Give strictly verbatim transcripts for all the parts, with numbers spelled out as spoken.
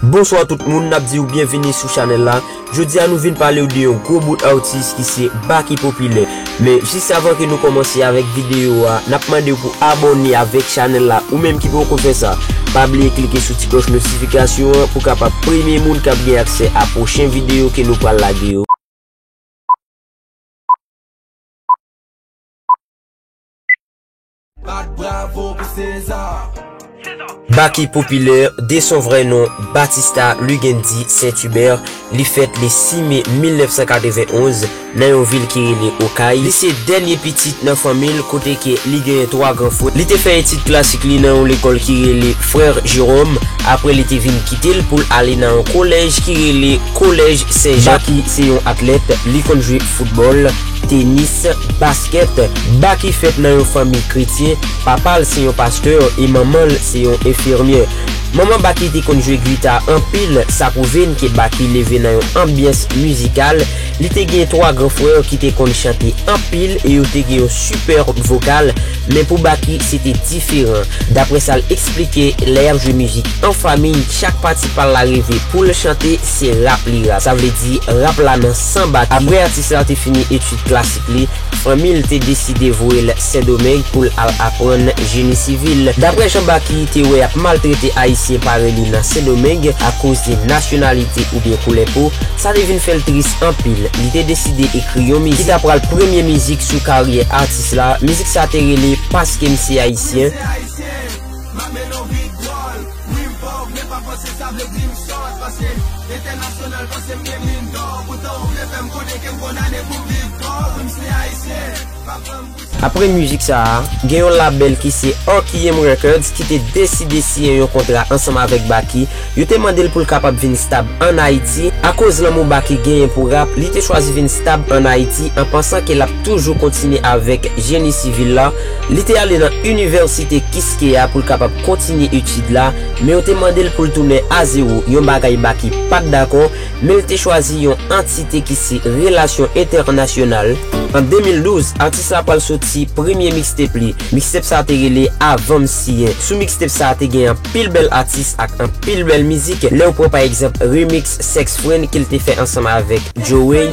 Bonswa tout moun, n ap di w byenvini sou chanèl la. Jodi a nou vin pale w de yon gwo bout atis ki se Baky Popilè. Men jis avan ke nou kòmanse avèk videyo a, n ap mande w pou abòne avèk chanèl la, ou menm ki poko fè sa. Pa bliye klike sou ti klòch notifikasyon an pou w kapab premye moun k ap gen aksè a pwochen videyo ke nou pral lage yo. Bat bravo pou César. Baky Popilè, de son vrè non Batista Luguendy Saint Hubert, li fèt le sis me mil nèf san katreven onz nan yon vil ki rele Okay. Li se dènye pitit nan fanmi l, kote ke li genyen twa gran frè. Li te fè etid klasik li nan yon lekòl ki rele Frères Jérôme. Apre, li te vin kite l pou l ale nan yon kolèj ki rele Kolèj Sen Jan. Baky se yon atlèt, li konn jwe foutbòl, tenis, baskèt. Baky fèt nan yon fanmi kretyen, papa l se yon pastè e manman l se yon enfimyè. Manman Baky te konn jwe gita anpil, sa pwouve n ke Baky leve nan yon anbyans mizikal. Li te gen twa gran frè ki te konn chante anpil e yo te gen yon sipè vokal, men pou Baky, se te diferan. Daprè sa l eksplike, lè y ap jwe mizik an fanmi, chak pati pa l la reve pou l chante, se rap li rap. Sa vle di, rap la nan san Baky. Apre atis la te fini etid klasik li, fanmi l te deside voye l Sendomeng pou l al aprann jeni sivil. Daprè jan Baky te wè y ap maltrete Ayisyen parèy li nan Sendomeng akoz de nasyonalite oubyen koulè po, sa te vin fè l tris anpil. Li te deside ekri yon mizik ki ta pral premye mizik sou karyè atis la. Mizik sa te rele Paske m se Ayisyen. Apre mizik sa a, gen yon labèl ki se R K M Records ki te deside siyen yon kontra ansanm avèk Baky. Yo te mande l pou l kapab vin stab ann Ayiti. Akoz lanmou Baky genyen pou rap, li te chwazi vin stab ann Ayiti an pansan ke l ap toujou kontinye avèk jeni sivil la. Li te ale nan inivèsite Kiskeya pou l kapab kontinye etid la, men yo te mande l pou l tounen a zewo, yon bagay Baky pa t dakò, men l te chwazi yon antite ki se relasyon entènasyonal. An de mil douz, atis la pral soti premye mixtape li. Mixtape sa a te rele Avan M Siyen. Sou mixtape sa a te gen anpil bèl atis ak anpil bèl mizik. Lè w pran pa egzanp remix Sex Friend ke l te fè ansanm avèk Joey.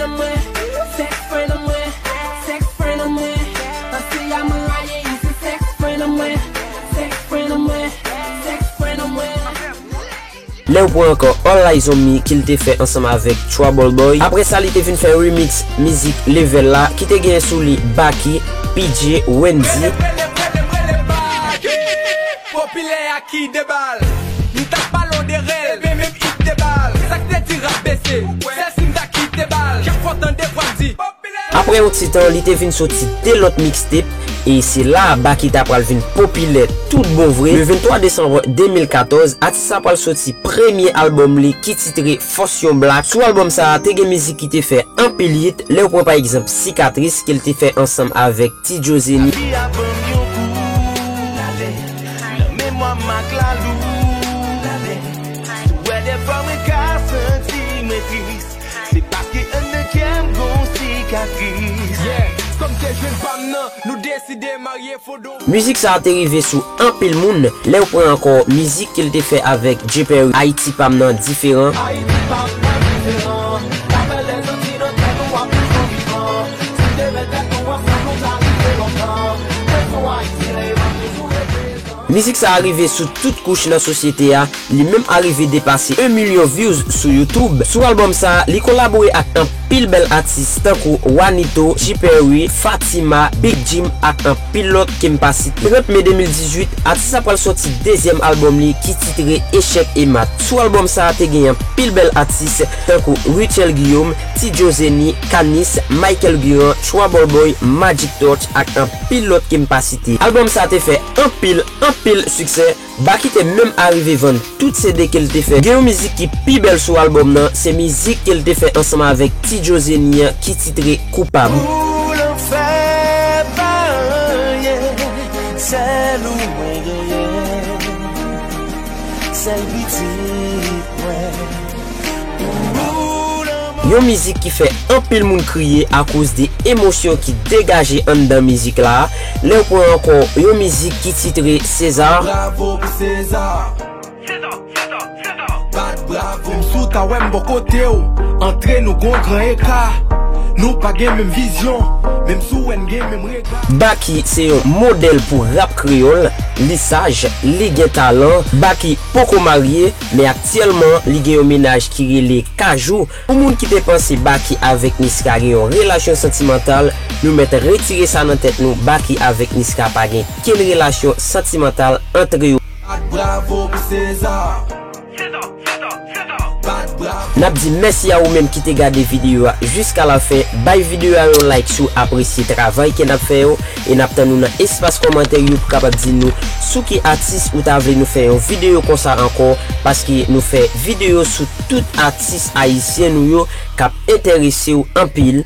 Lè w pran ankò All Eyes on Me ke l te fè ansanm avèk Trouble Boy. Apre sa, li te vin fè remix mizik Level la ki te gen sou li Baky, P J, Wendy. Popilè a ki de bal. M t ap pale w de rèl, ebyen menm it de bal. Sa k te di rap bese, sèl si m ta kite bal. Chak fwa w tande vwa m di. Apre yon ti tan, li te vin soti de lòt mixtape, e se la a Baky ta pral vin popilè tout bon vre. Le venntwa desanm de mil katòz, atis la pral soti premye albòm li ki titre Fòs Yon Black. Sou albòm sa a, te gen mizik ki te fè anpil hit, lè w pran pa egzanp Sikatris ke l te fè ansanm avèk Ti Djo Zeni. Lavi a ban m yon kou, lale, nan memwa m ak lalou, lale, si w wè dèfwa mwen ka santi mwen tris, se paske anndan kè m gon sikatris. Yeah, kòm te jwenn pa m nan, nou deside marye fodon. Mizik sa a te rive sou anpil moun. Lè w pran ankò mizik ke l te fè avèk Jay Perry, Ayiti pa m nan diferan. Ayiti pa m nan diferan. Avè lèzanti nan tèt ou ap toujou vivan. Si w te met tèt nou ansanm, nou ta rive lontan. Bezwen Ayisyen, e m ap toujou reprezan. Mizik sa a rive sou tout kouch nan sosyete a. Li menm arive depase yon milyon views sou YouTube. Sou albòm sa a, li kolabore ak anpil bèl atis tankou Wanito, Jay Perry, Fatima, Big Jim ak anpil lòt ke m pa site. Trant me de mil dizuit, atis la pral soti dezyèm albòm li ki titre Echèk e Mat. Sou albòm sa a te gen anpil bèl atis tankou Rutshelle Guillaume, Ti Djo Zeni, Kanis, Michael Guiran, Trouble Boy, Magic Touch ak anpil lòt ke m pa site. Albòm sa a te fè anpil, anpil siksè. Baky te menm arive vann tout C D ke l te fè. Gen yon mizik ki pi bèl sou albòm nan, se mizik ke l te fè ansanm avèk Ti Djo Zeni an ki titre Koupab. Pou lanfè pa anyen, sèl ou mwen genyen, sèl pitit mwen. Yon mizik ki fè anpil moun kriye akoz de emosyon ki degaje anndan mizik la. Lè w pran ankò yon mizik ki titre César. Bravo pou César. Menm si w ta wè m bò kote w, antre nou gon gran eka. Nou pa gen menm vizyon, menm si w wè n gen menm rega. Baky se yon modèl pou rap kreyòl, li saj, li gen talan. Baky poko marye, men aktyèlman li gen yon mennaj ki rele Kajou. Pou moun ki te panse Baky avèk Niska gen yon relasyon santimantal, nou mèt retire sa nan tèt nou, Baky avèk Niska pa gen kenn relasyon santimantal antre yo. Bat bravo pou Seza. Bat bravo. N ap di mèsi a ou menm ki te gade videyo a jiska la fen. Bay videyo a yon like si w apresye travay ke n ap fè yo. E n ap tann ou nan espas kòmantè yo pou kapab di nou sou ki atis ou ta vle nou fè yon videyo konsa ankò. Paske nou fè videyo sou tout atis ayisyen nou yo k ap enterese w anpil.